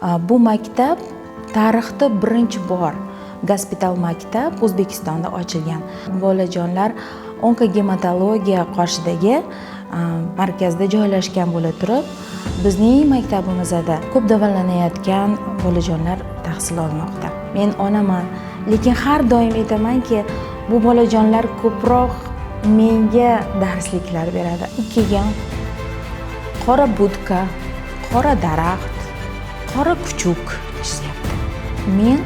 Bu maktab tarixda birinchi bor gospital maktab O'zbekistonda ochilgan. Bolajonlar onkogematologiya qoshidagi markazda joylashgan bo'la turib, bizning maktabimizda ko'p davolanayotgan bolajonlar tahsil olmoqda. Men onaman, lekin har doim aytamanki, bu bolajonlar ko'proq menga darsliklar beradi. Keyin qora budka, qora daraxt, qora kuchuk chizyapti. Men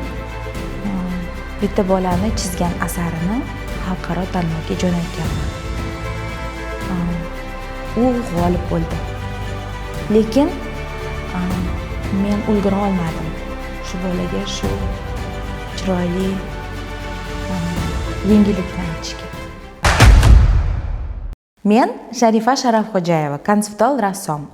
bitta bolani chizgan asarini xalqaro tanlovga jo'natganman. U g'olib bo'ldi. Lekin men ulgura olmadim shu bolaga shu chiroyli yengillikni aytishga. Men Sharifa Sharafxo'jayeva, konseptual rassom.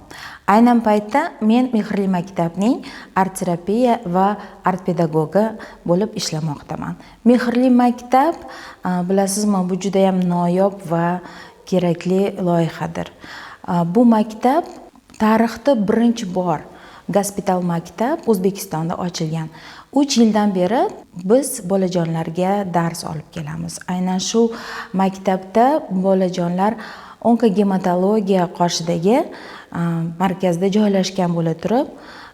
Aynan paytda men Mehrli maktabning art-terapiya va art-pedagogi bo'lib ishlamoqdaman. Mehrli maktab, bilasizmi, bu juda ham noyob va kerakli loyihadir. Bu maktab tarixda birinchi bor gospital maktab O'zbekistonda ochilgan. 3 yildan beri biz bolajonlarga dars olib kelamiz. Aynan shu maktabda bolajonlar onkogematologiya qoshidagi markazda joylashgan bo'la turib,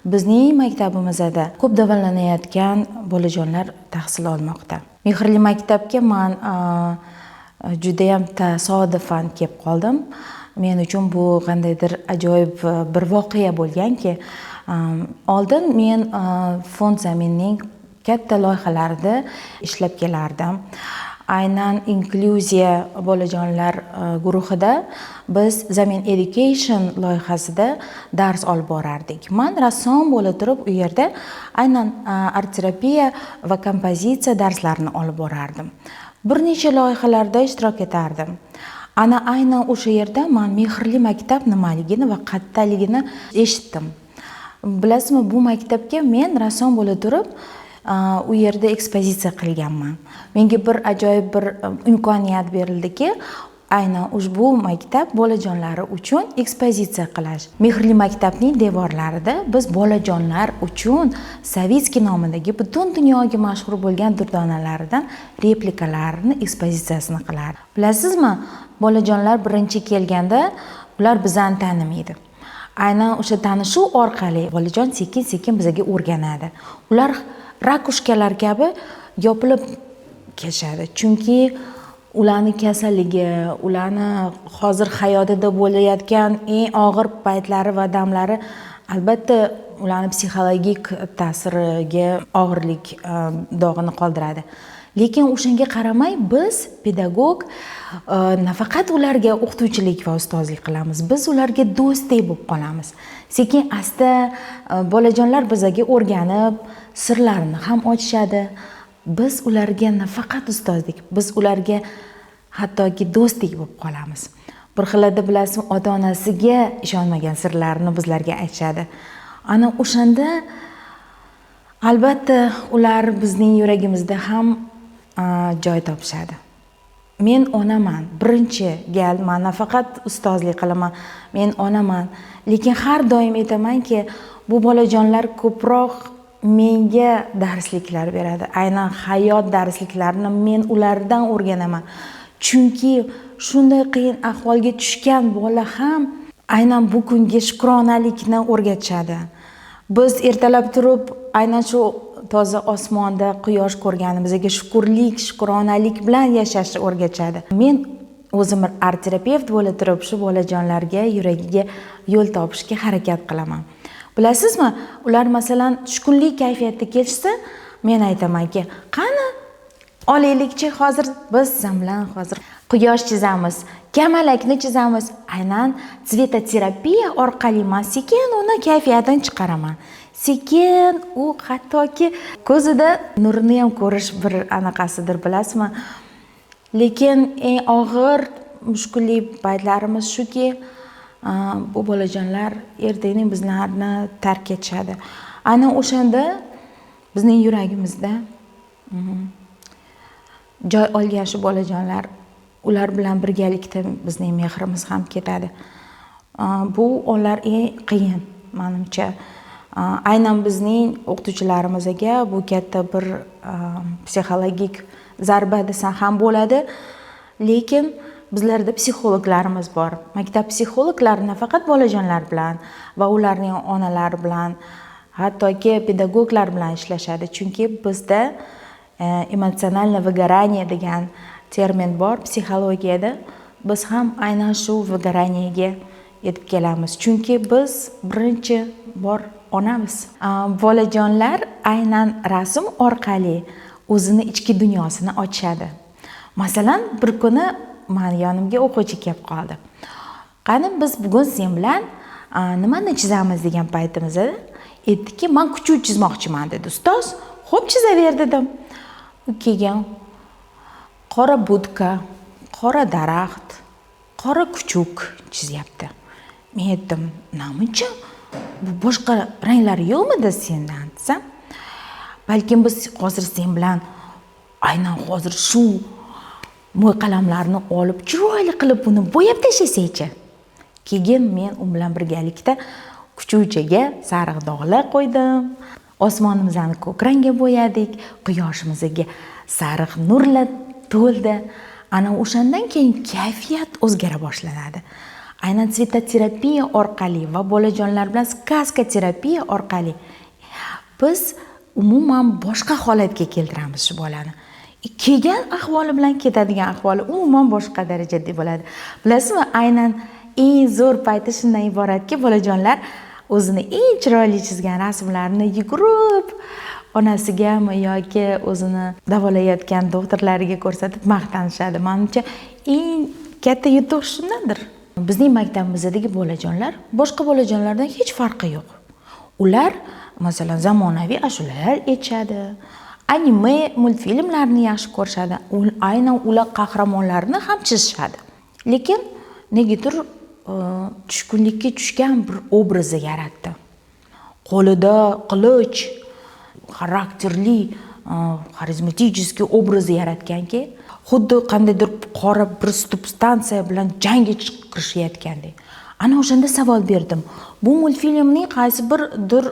bizning maktabimizda ko'p davolanayotgan bolajonlar tahsil olmoqda. Mehrli maktabga man judayam tasodifan kelib qoldim. Men uchun bu qandaydir ajoyib bir voqea bo'lganki, oldin men Fond Zaminning katta loyihalarida ishlab kelardim. Aynan inklyuziya bolajonlar guruhida biz Zamin Education loyihasida dars olib borardik. Man rassom bo'la turib u yerda aynan art-terapiya va kompozitsiya darslarini olib borardim. Bir necha loyihalarda ishtirok etardim. Ana aynan o'sha yerda man Mehrli maktab nimaligini va qayerdaligini eshitdim. Bilasizmi, bu maktabga men rassom bo'la turib u yerda ekspozitsiya qilganman. Menga bir ajoyib bir imkoniyat berildiki, aynan ushbu maktab bolajonlari uchun ekspozitsiya qilish. Mehrli maktabning devorlarida biz bolajonlar uchun Savitskiy nomidagi butun dunyoga mashhur bo'lgan durdonalaridan replikalarni ekspozitsiyasini qilardik. Bilasizmi, bolajonlar birinchi kelganda ular bizani tanimaydi. Aynan o'sha tanishuv orqali bolajon sekin-sekin bizga o'rganadi. Ular ракушка lar kabi yopilib kelishadi. Chunki ularni kasalligi, ularni hozir hayotida bo'layotgan eng og'ir paytlari va damlari albatta ularni psixologik ta'siriga og'irlik dog'ini qoldiradi. Lekin o'shanga qaramay biz pedagog nafaqat ularga o'qituvchilik va ustozlik qilamiz, biz ularga do'stdek bo'lib qolamiz. Sekin asta bolajonlar bizga o'rganib, sirlarini ham ochishadi. Biz ularga nafaqat ustozlik, biz ularga hattoki do'stdek bo'lib qolamiz. Bir xilada bilasizmi, ota-onasiga ishonmagan sirlarini bizlarga aytishadi. Ana o'shanda albatta ular bizning yuragimizda ham joy topishadi. Men onaman. Birinchi gal men nafaqat ustozlik qilaman, men onaman. Lekin har doim aytamanki, bu bolajonlar ko'proq menga darsliklar beradi. Aynan hayot darsliklarini men ulardan o'rganaman. Chunki shunday qiyin ahvolga tushgan bola ham aynan bu kunga shukronalikni o'rgatishadi. Biz ertalab turib aynan shu toza osmonda quyosh ko'rganimizga shukurlik, shukronalik bilan yashashni o'rgatishadi. Men o'zim bir art terapevt bo'la turib shu bolajonlarga yuragiga yo'l topishga harakat qilaman. Bilasizmi, ular masalan tushkunlik kayfiyatda kelishsa, men aytamanki, qani olaylikchi, hozir biz sizlar bilan hozir quyosh chizamiz, kamalakni chizamiz. Aynan цветотерапия orqali man sekin uni kayfiyatini chiqaraman. Sekin u hattoki ko'zida nurini ham ko'rish bir anaqasidir, bilasizmi? Lekin eng og'ir mushkulli paytlarimiz shuki, bu bolajonlar ertaga bizlarni tark etishadi. Ana o'shanda bizning yuragimizda joy olgan shu bolajonlar, ular bilan birgalikda bizning mehrimiz ham ketadi. Bu onlar eng qiyin, menimcha. Aynan bizning o'qituvchilarimizga bu katta bir psixologik zarba desa ham bo'ladi. Lekin bizlarda psixologlarimiz bor. Maktab psixologlari nafaqat bolajonlar bilan va ularning onalari bilan, hattoki pedagoglar bilan ishlashadi. Chunki bizda эмоциональное выгорание degan termin bor psixologiyada. Biz ham aynan shu выгорание ga yetib kelamiz. Chunki biz birinchi bor onamiz. Bolajonlar aynan rasm orqali o'zini ichki dunyosini ochadi. Masalan, bir kuni mani yonimga o'quvchi kelib qoldi. Qani, biz bugun sen bilan nimani chizamiz degan paytimizda aytdiki, "Men kuchuk chizmoqchiman", dedi. "Ustoz, xo'p, chizaver", dedim. U keyin qora budka, qora daraxt, qora kuchuk chizyapti. Men aytdim, "Namuncha bu boshqa ranglari yo'qmidi sendan?" desam, "Balkim biz hozir sen bilan aynan hozir shu mo'yqalamlarni olib, chiroyli qilib buni bo'yab tashlasak-chi?" Keyin men u bilan birgalikda kuchukchaga sariq dog'lar qo'ydim. Osmonimizni ko'k rangga bo'yadik, quyoshimizga sariq nurlar to'ldi. Ana o'shandan keyin kayfiyat o'zgara boshlanadi. Aynan цветотерапия orqali va bolajonlar bilan сказка terapiya orqali biz umuman boshqa holatga keltiramiz shu bolani. Kelgan ahvoli bilan ketadigan ahvoli umuman boshqa darajada bo'ladi. Bilasizmi, aynan eng zo'r payti shundan iboratki, bolajonlar o'zini eng chiroyli chizgan rasmlarini yugurib onasigami yoki o'zini davolayotgan doktorlariga ko'rsatib maqtanishadi. Manimcha, eng katta yutuq shundandir. Bizning maktabimizdagi bolajonlar boshqa bolajonlardan hech farqi yo'q. Ular, masalan, zamonaviy ashulalar aytishadi, anime multfilmlarni yaxshi ko'rishadi, aynan ular qahramonlarini ham chizishadi. Lekin negadir tushkunlikka tushgan bir obrazni yaratdi. Qo'lida qilich, xarakterli, xarizmatический obrazni yaratganki, xuddi qandaydir qora bir substansiya bilan jangga kirishayotgandek. Ana o'shanda savol berdim. Bu multfilmning qaysi birdir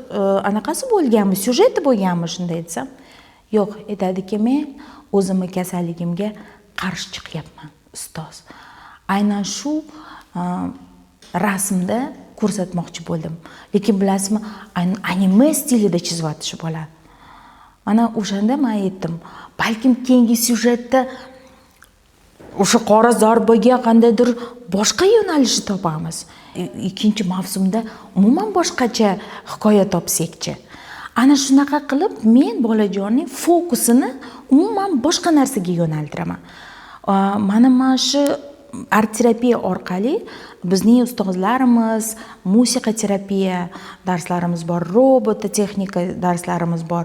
anaqasi bo'lganmi, syujeti bo'lganmi shunday desam, yo'q, aytadiki, "Men o'zimni kasalligimga qarshi chiqyapman, ustoz. Aynan shu rasmda ko'rsatmoqchi bo'ldim." Lekin bilasizmi, anime stilida chizyapti shu bola. Mana o'shanda men aytdim, balkim keyingi syujetda o'sha qora zarbaga qandaydir boshqa yo'nalishni topamiz. Ikkinchi mavsumda umuman boshqacha hikoya topsakchi. Ana shunaqa qilib men bolajonning fokusini umuman boshqa narsaga yo'naltiraman. Mana shu art terapiya orqali bizning ustozlarimiz, musiqa terapiya darslarimiz bor, robototexnika darslarimiz bor.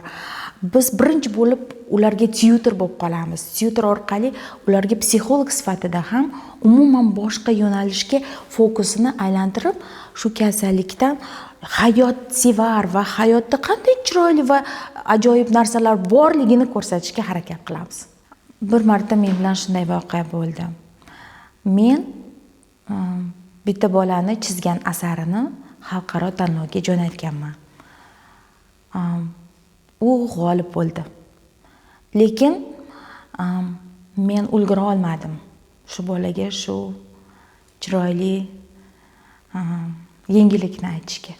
Biz birinchi bo'lib ularga tyutor bo'lib qolamiz. Tyutor orqali ularga psixolog sifatida ham umuman boshqa yo'nalishga fokusini aylantirib, shu kasallikdan hayotsevar va hayotda qanday chiroyli va ajoyib narsalar borligini ko'rsatishga harakat qilamiz. Bir marta men bilan shunday voqea bo'ldi. Men bitta bolani chizgan asarini xalqaro tanlovga jo'natganman. U g'olib bo'ldi. Lekin men ulgura olmadim shu bolaga shu chiroyli yengillikni aytishga.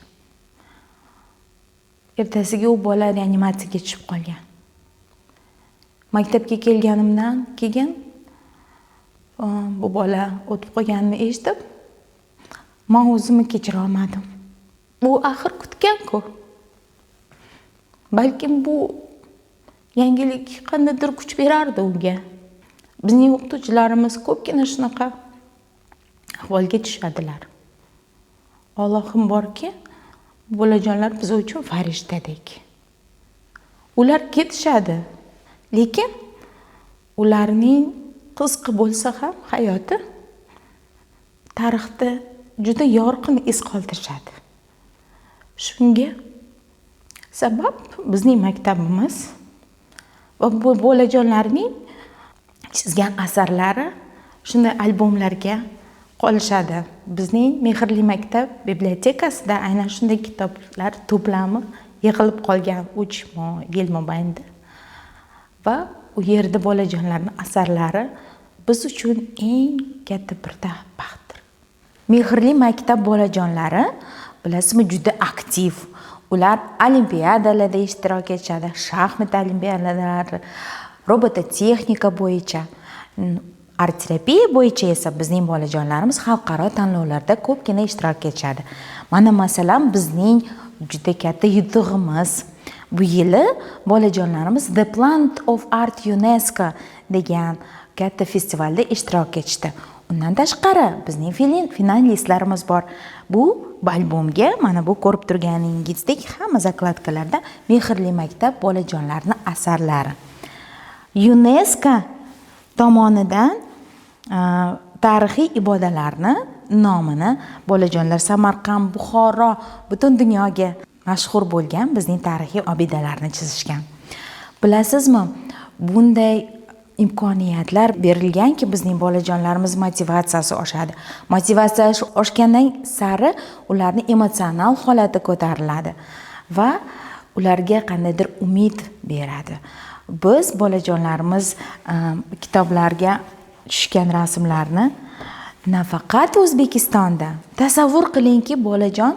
Ertasiga u bola reanimatsiyaga tushib qolgan. Maktabga kelganimdan keyin bu bola o'tib qolganini eshitib, men o'zimni kechira olmadim. U axir kutgan-ku. Balkim bu yangilik qandaydir kuch berardi unga. Bizning o'qituvchilarimiz ko'pgina shunaqa ahvolga tushadilar. Allohim borki, bolajonlar biz uchun farishtadek. Ular ketishadi, lekin ularning qisqa bo'lsa ham hayoti tarixda juda yorqin iz qoldirishadi. Shunga sabab bizning maktabimiz va bu bolajonlarning chizgan asarlari shunday albomlarga qolishadi. Bizning Mehrli maktab bibliotekasida aynan shunday kitoblar to'plami yig'ilib qolgan 3 yil mobaynida va u yerda bolajonlarning asarlari biz uchun eng katta bir baxtdir. Mehrli maktab bolajonlari, bilasizmi, juda aktiv. Ular olimpiadalarda ishtirok etishadi, shaxmat olimpiadalari, robototexnika bo'yicha, art-terapiya bo'yicha esa bizning bolajonlarimiz xalqaro tanlovlarda ko'pgina ishtirok etishadi. Mana masalan, bizning juda katta yutug'imiz bu yili bolajonlarimiz The Planet of Art UNESCO degan katta festivalda ishtirok etishdi. Undan tashqari bizning finalistlarimiz bor. Bu albomga mana bu ko'rib turganingizdek hamma zakladkalarda Mehrli maktab bolajonlarining asarlari. UNESCO tomonidan tarixiy ibodalarni nomini bolajonlar Samarqand, Buxoro, butun dunyoga mashhur bo'lgan bizning tarixiy obidalarni chizishgan. Bilasizmi, bunday imkoniyatlar berilganki, bizning bolajonlarimiz motivatsiyasi oshadi. Motivatsiyasi oshgandan sari ularning emotsional holati ko'tariladi va ularga qandaydir umid beradi. Biz bolajonlarimiz kitoblarga tushgan rasmlarni nafaqat O'zbekistonda, tasavvur qilingki, bolajon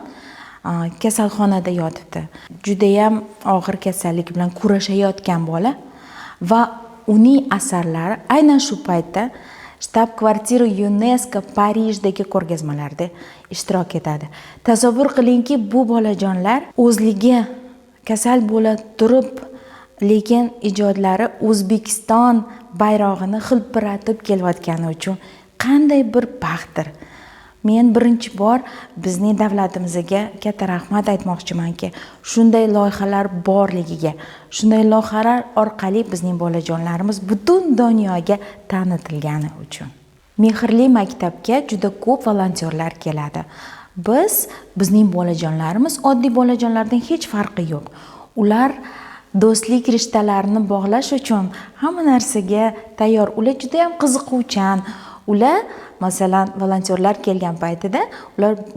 kasalxonada yotibdi. Judayam og'ir kasallik bilan kurashayotgan bola va uning asarlari aynan shu paytda shtab-kvartira UNESCO Parijdagi ko'rgazmalarda ishtirok etadi. Tasavvur qilingki, bu bolajonlar o'zligi kasal bo'la turib, lekin ijodlari O'zbekiston bayrog'ini hilpiratib kelayotgani uchun qanday bir baxtdir. Men birinchi bor bizning davlatimizga katta rahmat aytmoqchimanki, shunday loyihalar borligiga, shunday loyihalar orqali bizning bolajonlarimiz butun dunyoga tanitilgani uchun. Mehrli maktabga juda ko'p volontyorlar keladi. Bizning bolajonlarimiz oddiy bolajonlardan hech farqi yo'q. Ular do'stlik rishtalarini bog'lash uchun hamma narsaga tayyor. Ular juda ham qiziquvchan. Ular, masalan, volontyorlar kelgan paytida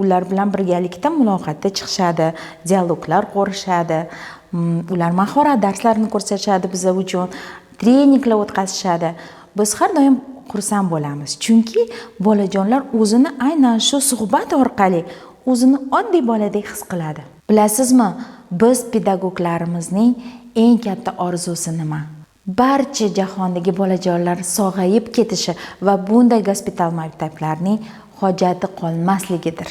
ular bilan birgalikda muloqotda chiqishadi, dialoglar qurishadi, ular mahorat darslarini ko'rsatishadi biz uchun, treninglar o'tkazishadi. Biz har doim xursand bo'lamiz, chunki bolajonlar o'zini aynan shu suhbat orqali o'zini oddiy boladek his qiladi. Bilasizmi, biz pedagoglarimizning eng katta orzusi nima? Barcha jahondagi bolajonlar sog'ayib ketishi va bunday gospital maktablarning hojati qolmasligidir.